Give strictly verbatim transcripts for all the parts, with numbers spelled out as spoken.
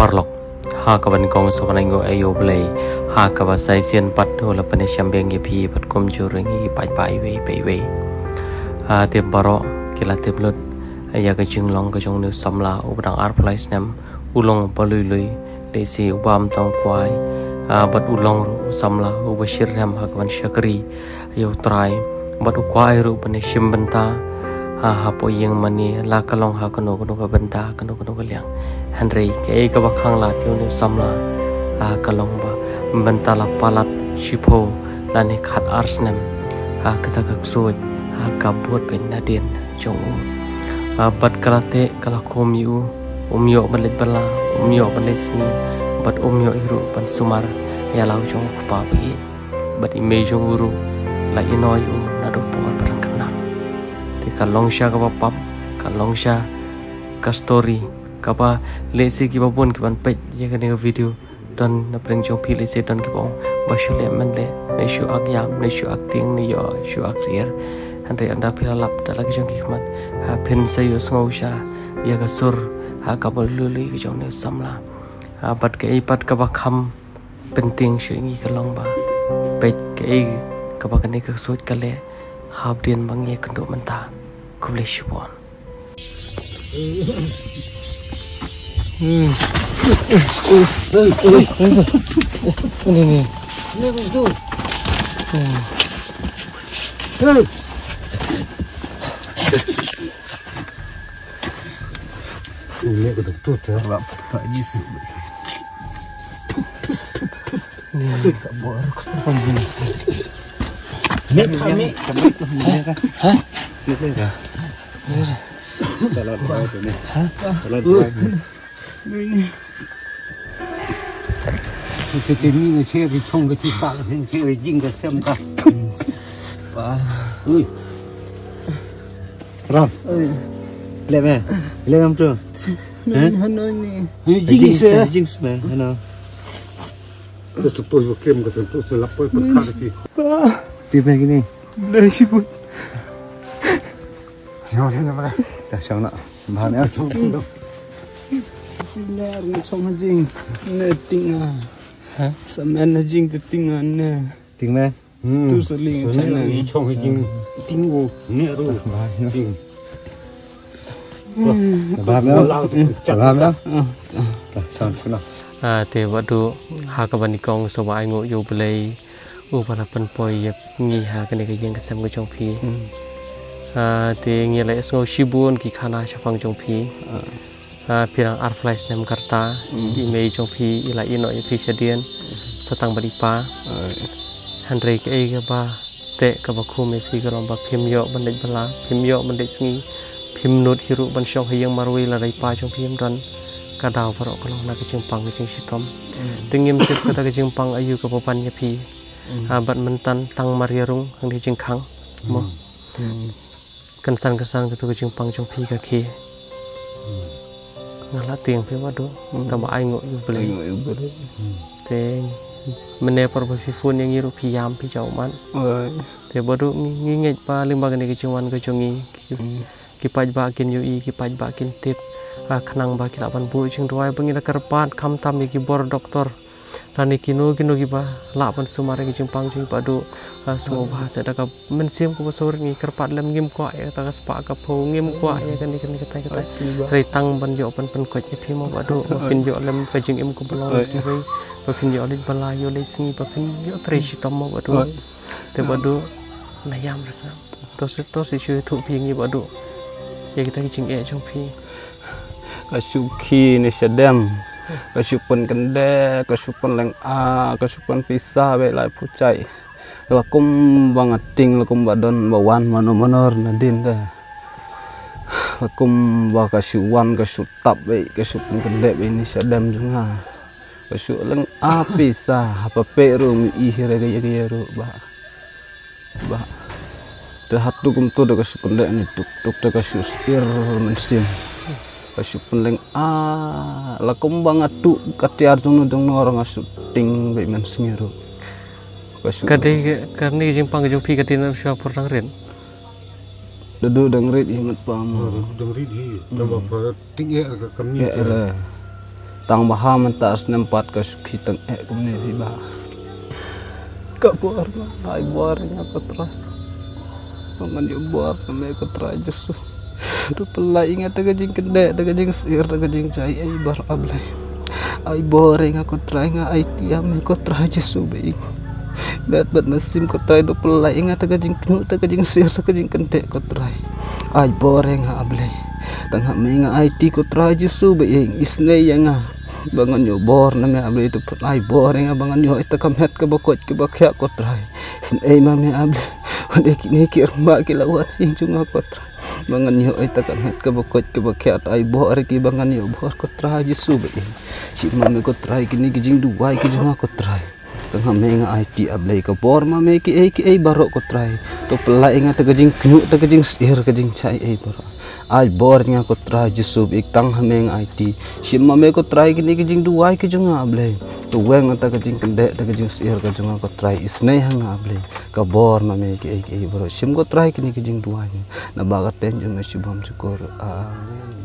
Paralok, ha kaba nyngkong sa ban ainguh ïa u Blei, ha kaba sa shisien pat u la pynïashem biang ïa phi bad kumjuh ruh ïa ngi paidbah iwei pa iwei. Ha, te baroh ki la tip lut ïa ka jinglong ka jong une u samla uba dang arphew lai snem, u long uba lui lui, lehse uba ym tang kwai, ha, bad u long ruh u samla uba shitrhem ha ka ban shakri ïa u Trai, bad u kwah ruh ban ïashim bynta ha, hapoh ïing mane, la ka long ha kano kano ka bynta, kano kano ka liang. Hynrei kaei kaba khanglad ïa une u samla, ha, ka long ba mynta la palat shiphew lane khatar snem, ha, kata ka ksuid, ha, ka bud beiñ nadien jong u. Ha, bad ka la teh ka la khum ïa u, um ïoh ban leit bylla, um ïoh ban leit sngi, bad um ïoh ruh ban sumar ïa la u jong u kpa ba ïeit. Bad i mei jong u ruh la ïehnoh ïa u naduh por ba dang khynnah. Te ka long sha kaba pap, ka long sha ka story kaba lehse kiba bun ki ban peit ïa kane ka video, don na pdeng jong phi lehse don kiba ong ba shu leh men leh, ne shu ak ïam, ne shu ak tieng, ne ïoh shu ak syiar. Hynrei ynda phi la lap da la ki jong ki khmat, ha, phin sa ïohsngew sha ïa ka sur, ha, kaba lui lui ka jong une u samla. Ha, bad kaei pat kaba kham pyntieng shuh ïa ngi ka long ba peit kaei kaba kane ka ksuid ka leh ha hadien ba ngi ïakynduh mynta. Khublei shibun. Ram. Leh me. Leh me tu. Heh? Hano ni. Hano jing se. Jing se me. Hano. Sa tu poi ba kem ka tu, tu sa lap poi pyrkhat ki. Ti me kini. Dai sibut. Shong na mana. Dah shong na. Bahan ya. Shong na. Shong na shong jing. Ne ting ah. Ha? Sa men na jing te ting ah ne. Ting me. Hmm. Tu sa ling sa china ni. Shong jing. Ting wo. Ne ru. Bahan ya. Ting. Bahan ya. Bahan ya. Dah shong na. Ah, te badu ha kaba nyngkong sa ba ainguh ïa u Blei uba la pynpoi ïa ngi ha kane ka ïing ka sem ka jong phi. Hmm. Ah, te ngi la ïohsngew shibun ki khana shaphang jong phi. Ah. Ah, phi dang arphew lai snem ka rta, hmm, i mei jong phi i la ïehnoh ïa phi shadien, hmm, sa tang bad i pa. Ah. Hynrei kaei kaba teh kaba khum ïa phi ka long ba phim ïoh ban leit bylla, phim ïoh ban leit sngi, phim nud hi ruh ban shong ha ïing marwei lada i pa jong phi im don. Ka daw baroh ka long na ka jingpang ka jingshitom. Hmm. Te ngim tip kata ka jingpang aïu kaba ban ïa phi. Hmm. Ah, bad mynta tang mar ïa rung hangne jingkhang. Mo. Hmm. Hmm. Kynsan kynsan katu ka jingpang jong phi ka khie. Hmm. Nga la tieng phi badu. Hmm. Tang ba ainguh ïa u Blei. Ainguh ïa u Blei. Hmm. Te mynne por ba phi phone ïa ngi ruh phi ïam phi jaw man. Oi. Te badu ngi, ngi ngeit ba lyngba kane ka jingwan ka jong ngi. Hmm. Ki paidbah kin ïohi, ki paidbah kin tip. Ah, khnang ba ki lah ban buh jingduwai ba ngin da kyrpad khamtam ïa ki bor doktor. Lane kino kino kiba lah ban sumar ïa ki jingpang jong ngi badu, ah, sngewbha sa da ka mynsiem kaba sngewrit ngi kyrpad lem ngim kwah ïa kata ka spah ka phew, ngim kwah ïa kane kane katai katai. Hynrei tang ban ïoh ban pynkhuid ïa phi mo badu, ba phin ïoh lem ka jingim kaba long kiwei, ba phin ïoh leit bylla, ïoh leit sngi, ba phin ïoh trei shitom mo badu. Te badu, na ïam rasa. To se, to se shu ïathuh phi ngi badu. Ïa kita ki jingeh jong phi. Ka shu khie ne shadem. Ka shu pynkyndeh, ka shu pynlynga, ka shu pynpisa beit lai phew jait. La kumba nga tieng, la kumba don ba wan mano mano nadien te. La kumba ka shu wan, ka shu tap beit, ka shu pynkyndeh beit ne shadem jong nga. Ka shu lynga pisa, haba peit ruh ym i hi re ka ïa ka ïa ruh ba. Ba. Te hato kumto da ka shu kyndeh ne tuk tuk da ka shu syier mynsiem. Ka shu pynlynga, la kumba nga tuh ka tiar jong no jong no ruh nga shu tieng beit mynsngi ruh. Ka shu. Ka dei ka, kane ka jingpang ka jong phi ka dei na shuwa por dang rit? Da duh dang rit hi mat pa mo. Dang rit hi. Tang ba pha tieng eh ka kamni. Eh, eh. Tang ba ha mynta snem pat ka shu khie tang eh kumne hi ba. Ka bor ma, ai bor ïa nga ko Trai. Ba ngan ïoh bor na me ko Trai Jisu. To pynlait ïa nga da ka jingkyndit, da ka jingsyier, da ka jingjia ei ei baroh A Blei. Ai bor ïa nga ko Trai, nga aiti ïa me ko Trai Jisu ba ïeit. Bad bad mynsiem ko Trai, to pynlait ïa nga da ka jingkynnoh, da ka jingsyier, da ka jingkyndit ko Trai. Ai bor ïa nga A Blei. Tang ha me nga aiti ko Trai Jisu ba ïeit, isynei ïa nga. Ba ngan ïoh bor na me A Blei, to pynai bor ïa nga ba ngan ïoh ïa ka met kaba koit kaba khiah ko Trai. Isynei ma me A Blei. Wat ïa kine ki rangbah ki la wan ha ïing jong nga ko Trai. Ba ngan ïoh ïa ka met kaba koit kaba khiah, to ai bor ïa ki ba ngan ïoh bor ko Trai Jisu ba ïeit. Shim ma me ko Trai kine ki jingduwai ki jong nga ko Trai. Tang ha me nga aiti A Blei, ka bor ma me kiei kiei baroh ko Trai. To pynlait ïa nga da ka jingkynnoh, da ka jingsyier, ka jingjia ei ei baroh. Ai bor ïa nga ko Trai Jisu ba ïeit, tang ha me nga aiti. Shim ma me ko Trai kine ki jingduwai ki jong nga A Blei. To weng da ka jingkyndit, da ka jingsyier ka jong nga ko Trai, isynei ha nga A Blei. Ka bor ma me kiei kiei baroh. Shim ko Trai kine ki jingduwai. Naba ka kyrteng jong me shibun shukor. Amen.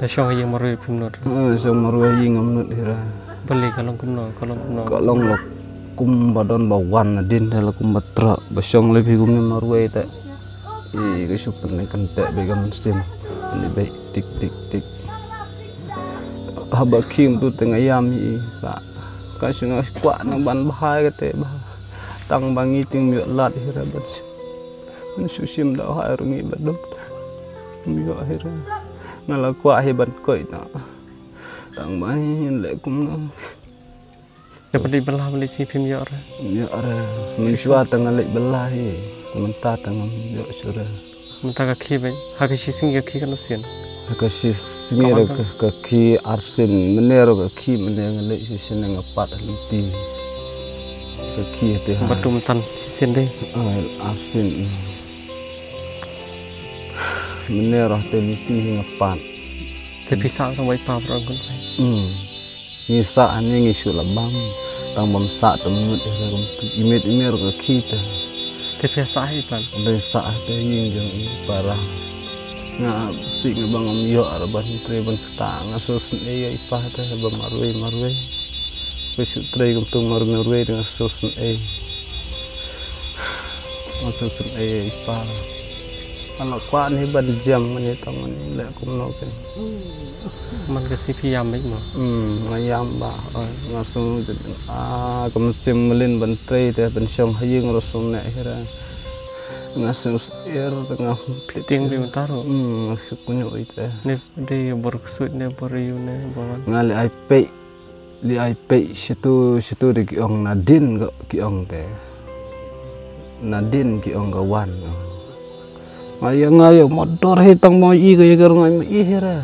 Da shong ha ïing marwei phim nud. Eh, shong marwei ha ïing ngam nud hi re. Balei ka long kumno, ka long kumno? Ka long la kum ba don ba wan nadien te la kum ba treh, ba shong lei phi kumne marwei te. Ï, ka shu pynlait kan te ba ka mynsiem. Ni ba tik tik tik. Haba khim tu te nga ïam hi ba. Ka shu nga kwah na ban bha ka te ba. Tang ba ngi ting ïoh lad hi re ba. Ngan shu shim da hai rung i ba duk. Ym ïoh hi re. Nga la kwah hi ban koit na. Tang ba hin leh kumno. Da pynleit bylla, pynleit sngi phim ïoh re. Ym ïoh re. Mynshuwa te nga leit bylla hi. Mynta te ngam ïoh shuh re. Mynta ka khie beit. Ha ka shi sngi ka khie katno sien? Ha ka shi sngi re ka, ka khie ar sien. Mynne re ka khie, mynne nga leit shisien nga pat ha lynti. Ka khie te ha. Bad tu mynta shisien de. Ah, ar sien. Mynne re te lynti hi nga pat. Te phi sah tang ba i pa baroh ngut. Hmm. Ngi sah hangne ngi shu la bam. Tang bam sah te mynmiet hi re kumtu. I miet i miet ka khie te. Te phi sah hi pan. Te sah te ïing jong i para. Nga sih nga bang ngam ïoh ar ban trei ban kata nga sngewsynei ïa i pa te ba marwei marwei. Ba shu trei kumtu marwei marwei te nga sngewsynei. Nga sngewsynei ïa i pa. Nga la kwah ni ban jem mane tang mane leh kumno ke. Man ka sngi phi ïam beit mo? Hmm, nga ïam ba. Nga sngew ah ka mynsiem mlien ban trei te ban shong ha ïing ruh sngewsynei hi re. Nga sngewsyier te nga tieng beit mynta ruh. Hmm, nga sngewsynei te. Ne dei bor ksuid ne bor ïu ne bor wan. Nga leh ai peit. Leh ai peit shatu shatu de ki ong nadien ka ki ong te. Nadien ki ong ka wan. Nga ïa nga ïa ma dor hi tang ma i ka ïa ka rngai ma i hi re.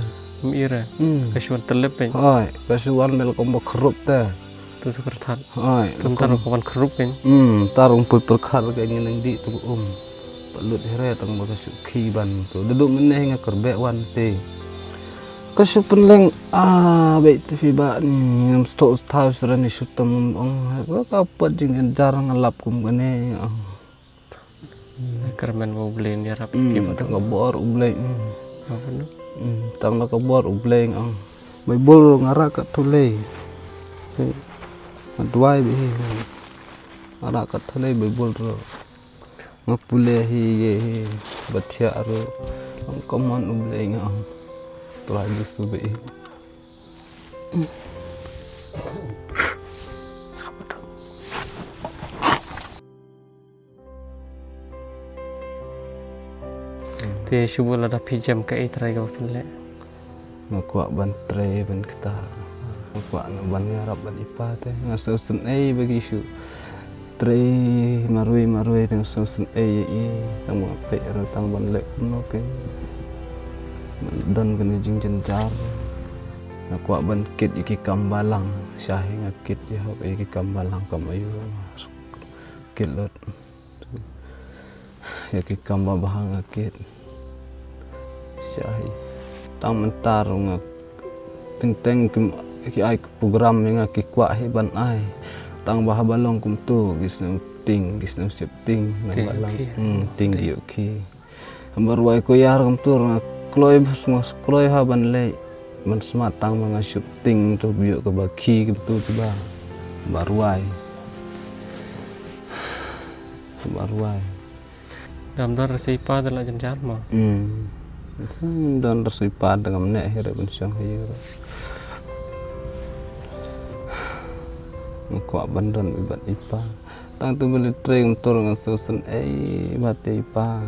Ma i re. Hmm. Ka shu wan tyllep peit. Hai, ka shu wan mel kumba khrup te. Tu tu kyrthat. Hai, tu mynta ruh ka wan khrup peit. Hmm, ta ruh pui pyrkhat ka ngi nang di tu um. Palut hi re tang ba ka shu khie ban tu. Duh duh mynne nga kyrbeh wan te. Ka shu pynleng ah beit te phi ba ni ngam sngewthuh sngewthuh shuh re ni shu tam ong. Ka pat jingjynjar nga lap kum kane. Kyrmen ba U Blei un ïarap ïa phi ba tang ka bor U Blei. Tang da ka bor U Blei nga ong. Baibl ruh nga rah katto lei. Nga duwai beit hi. Nga rah katto lei Baibl ruh. Nga pule hi ïa hi ba thiah ruh. Ong ka mon U Blei nga ong. Trai Jisu ba ïeit. Te shu bun lada phi jem kaei trai kaba phin leh? Nga kwah ban trei ban kta. Nga kwah nga ban ïarap bad i pa te. Nga sngewsynei ba ki shu trei marwei marwei te nga sngewsynei ïa i. Tang ba peit ruh tang ban leh kumno ke. Ban don kane jingjynjar. Nga kwah ban kit ïa ki kam balang. Sha hi nga kit ïa hok ïa ki kam balang kam aiu. Kit lut. Ïa ki kam ba bha nga kit. Sha hi. Tang mynta ruh nga teng teng ki, ki ai program ïa nga ki kwah hi ban ai. Tang ba haba long kumtu ki sngewtieng, ki sngewsih tieng. Tieng ïa ki. Hmm, tieng ïa ki. Haba rwai ko ïar kumtu ruh nga kloi bha, nga kloi ha ban leh. Man smat tang ma nga shooting tu biu ka ba ki ki tu tu ba. Ba ruai. Ba ruai. Dam dar rasa ipa da la jan jan ma. Hmm. Hmm, don rasa ipa da ngam ne hira ban shong hira. Nga kwah ban don ibat ipa. Tang tu beli trei ntur nga susun ei bat ipa.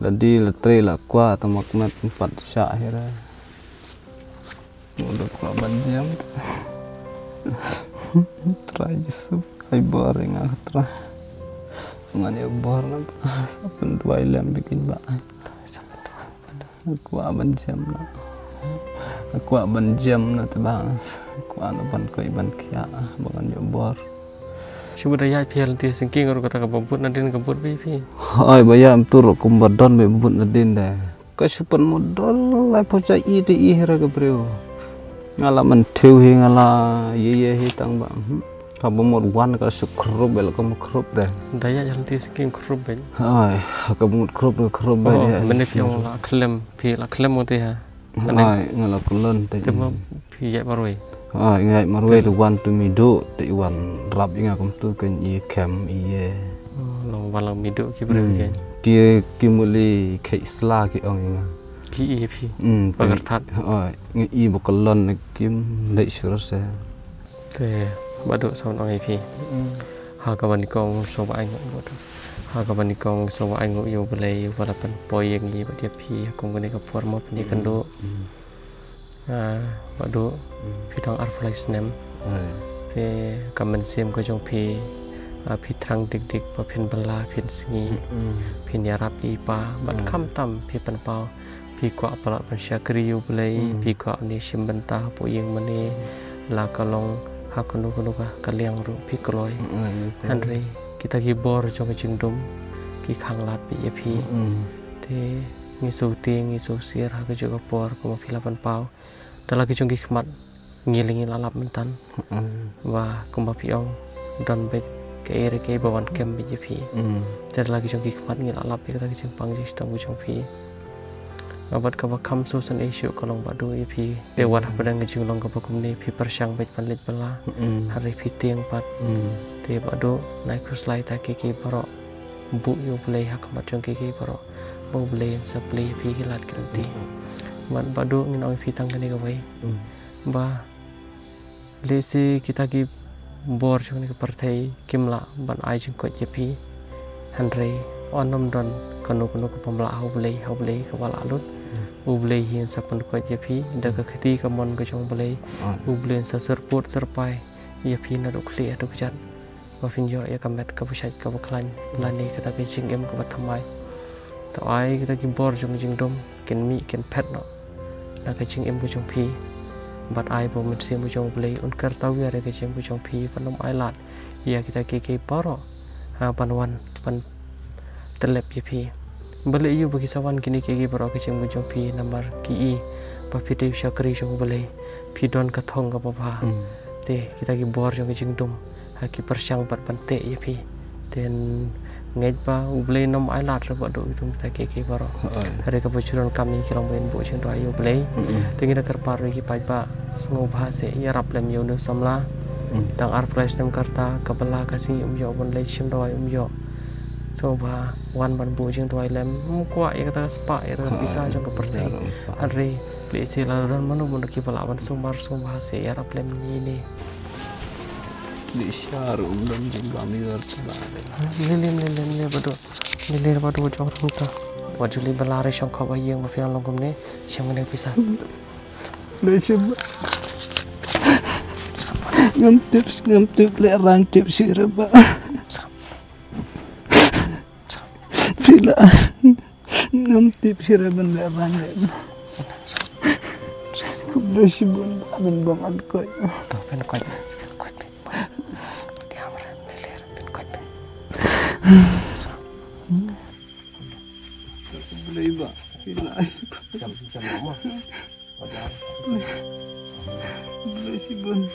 Ladi la trei la kwah tamak met empat syak hira. Udah kwah ban jam. Trai Jisu, ai bor nga trai. Ngan ya bor na sapen duai lem bikin ba. Kwah ban jam na. Kwah ban jam na te bang. Kwah na ban koi ban kia ba ngan ya bor. Shu ba da ya phi hal ti singki ngar kata ka babut na din ka bot bi phi. Ai ba ya em tur kum ba don be babut na din de. Ka shu pynmudor lai pho cha i te i hira ka briew. Nga la man thew hi nga la ye ye hi tang ba. Hmm. Ka ba mut wan ka shu khrup bel ka ma khrup de. Da ya jan ti skin khrup ben. Ai, ka ba mut khrup ka khrup ben. Oh, ya, mene ya. Phi ong la khlem, phi la khlem mo te ha. Ai, nga la kulon te. Te ma phi ya marwei. Ai, nga ya marwei te wan tu mi do te i wan rap i nga kum tu ken i kem i ye. Oh, long wan lang mi do ki briew ken. Ki ki muli khei sla ki ong i nga. Ki i phi. Hmm, bagar that. Ai, nga i ba kulon kim lei shur se. Te ba do sa ong i phi. Hmm. Ha ka ban kong so ba ai ngu. Ha ka ban kong so ba ai ngu yo belai wala pen poi yang i ba dia phi. Kong kene ka por ma phi kan do. Hmm. Ah, ba do phi dang arphew lai snem. Ai. Te ka mynsiem ka jong phi, ah, phi thrang dik dik ba phin bylla phin sngi. Mm. Phin ïarap i pa bad kham tam phi pynpaw phi kwah palat ban shakri ïa U Blei, phi kwah une shim bynta hapoh ïing mane la ka long ha kano kano ka liang ruh phi kloi. Hynrei kita ki bor jong ka jingdum ki khang lad beit ïa phi. Te ngi sngewthuh ngi sngewsih ha kajuh ka por kumba phi la pynpaw. Da la ki jong ki khmat ngi la ngi la lap myntan. Ba kumba phi ong don beit kaei re kaei ba wan kem beit ïa phi. Te da la ki jong ki khmat ngi la lap ïa kata ka jingpang jingshitom ka jong phi. Nga bad kaba kham sngewsynei shuh ka long Bah Duh ïa phi. Te wat hapdeng ka jinglong kaba kumne phi pyrshang beit ban leit bylla. Hynrei phi tieng pat. Te Bah Duh nai khuslai ta kiei kiei baroh. Buh ïa U Blei ha khmat jong kiei kiei baroh. Ba U Blei un sa plie ïa phi ki lad ki lynti. Bad Bah Duh ngin ong ïa phi tang kane kawei. Ba lehse kita ki bor jong kane ka pyrthei kim lah ban ai jingkoit ïa phi. Hynrei yn ym don kano kano ka pamlah ha U Blei, ha U Blei kaba lah lut. U Blei hi un sa pynkoit ïa phi da ka kti ka mon ka jong U Blei. U Blei un sa syrpud syrpai ïa phi naduh khlieh haduh kjat. Ba phin ïoh ïa ka met kaba shait kaba khlaiñ lane kata ka jingim kaba thymmai. To ai kita ki bor jong ka jingdum kin mih kin phet noh na ka jingim ka jong phi. Bad ai ba U Mynsiem ka jong U Blei un kyrtawir ïa ka jingim ka jong phi ban ym ai lad ïa kita kiei kiei baroh ha ban wan ban tyllep ïa phi. Balei ïa ba ki sa wan kine kiei kiei baroh ha ka jingim ka jong phi namar ki i ba phi dei u shakri jong U Blei. Phi don ka thong kaba bha. Te kita ki bor jong ka jingdum ha ki pyrshang bad ban teh ïa phi. Te ngeit ba U Blei un ym ai lad ruh Bah Duh ïa kita kiei kiei baroh. Hynrei kaba ju donkam ïa ngi ki long ba ngin buh jingduwai ïa U Blei. Te ngi da kyrpad ruh ïa ki paidbah sngewbha seh ïarap lem ïa une u samla. Dang arphew lai snem ka rta ka bylla ka sngi um ïoh ban leit shim dawai um ïoh. Sngewbha wan ban buh jingduwai lem. Ym kwah ïa kata ka spah ïa kata ka pisa jong ka pyrthei. Hynrei lehse la don mano mano kiba lah ban sumar sngewbha seh ïarap lem ïa ine. Lehse ruh um don jingbam ïa u. Lele lele lele Bah Duh. Lele Bah Duh jong ruh ta. Wat ju leh ba la re shong kaba ïeng ba phi nang long kumne. Shem kane ka pisa. Lehse ba ngam tip ngam tip leh rang tip shi re ba. Phi la ngam tip shi re ban leh rang leh. Khublei shibun ban bang an koi. To pyn koi pyn koi pyn. Diam re pyn ler pyn koi pyn. Khublei ba phi la. Jam jam mama. Khublei shibun.